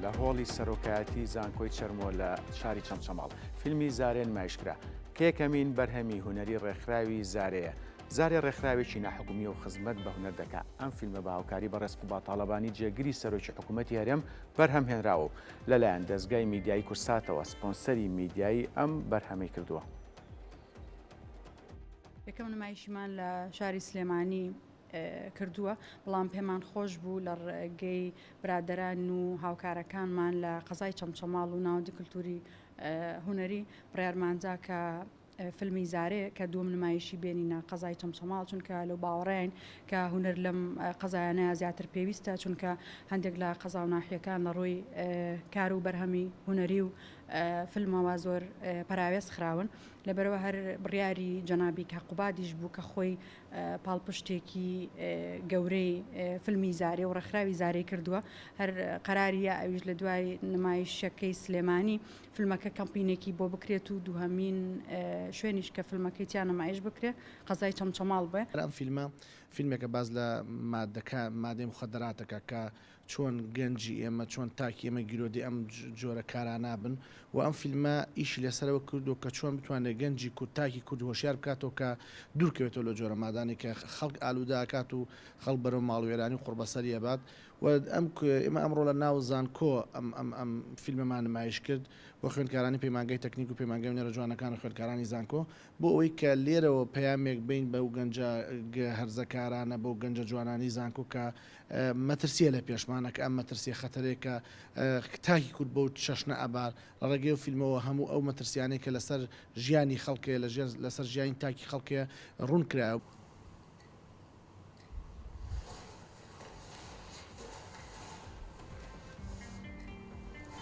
لە هۆڵی سەرۆکایەتی زانکۆی چەرمۆ لە شاری چەمچەماڵ فیلمی زارێ نمایشکرا کە یەکەمین بەرهەمی هونەری ڕێکخراوی زارێیە. زارێ ڕێکخراوێکی ناحکومییە و خزمەت بە هونەر دەکا. ئەم فیلمە بە هاوکاری بەڕێز قوباد تاڵەبانی جێگری سەرۆکی حکوومەتی هەرێم بەرهەم هێنراوە و لەلایەن دەزگای میدیایی کوردساتەوە سپۆنسەری میدیایی ئەم بەرهەمەی کردووە. یەکەم نمایشیمان لە شاری سلێمانی کردووە، بەڵام پێمان خۆش بوو لە ڕێگەی برادەران و هاوکارەکانمان لە قەزای چەمچەماڵ و ناوەندی کلتوری هونەری بڕیارماندا کە فیلمی زارێ کە دووەم نمایشی بێنینە قەزای چەمچەماڵ، چونکە لەو باوەڕەین کە هونەر لەم قەزایانە زیاتر پێویستە، چونکە هەندێک لە قەزا و ناحیەکان لە ڕووی کار و بەرهەمی هونەری و فیلمەوە زۆر پەراوێز خراون. لەبەرئەوە هەر بڕیاری جەنابی کاک قوبادیش بوو کە خۆی پاڵپشتێکی گەورەی فیلمی زارێ و ڕێکخراوی زارێی کردووە، هەر قەراریە ئەویش لە دوای نمایشەکەی سلێمانی فیلمەکە کەمپینێکی بۆ بکرێت و دووهەمین شوێنیش کە فیلمەکەی تیا نمایش بکرێت قەزای چەمچەماڵ بێ. ئەم فیلمە فیلمێکە باس لە مادەکە مادەی موخەدەرات دەکا کە چۆن گەنجی ئێمە چۆن تاکی ئێمە گیرۆدەی ئەم جۆرە کارانە بن و ئەم فیلمە ئیشی لەسەرەوە کردووە کە چۆن بتوانێت گەنجی کورد تاکی کورد هۆشیار بکاتەوە کە دوور کەوێتەوە لەو جۆرە مادانەی کە خەڵک ئالوودە ئەکات و خەڵک بەرەو ماڵوێرانی و قوڕبەسەری ئەبات و ئەم ئێمە ئەمڕۆ لە ناو زانکۆ ئەم ئەم ئەم فیلمەمان نمایش کرد بۆ خوێندکارانی پەیمانگای تەکنیک و پەیمانگای هونەرە جوانەکان و خوێندکارانی زانکۆ بۆ ئەوەی کە لێرەوە پەیامێک بەین بەو گەنجە هەرزەکارانە بەو گەنجە جوانانەی زانکۆ کە مەترسیە لە پێشمانە کە ئەم مەترسیە خەتەرێکە تاکی کورد بەو چەشنە ئەبار لە ڕێگەی ئەو فیلمەوە هەموو ئەو مەترسیانەی کە لەسەر ژیانی خەڵکەیە لە ژێر لەسەر ژیانی تاکی خەڵکەیە ڕوون کرایەوە.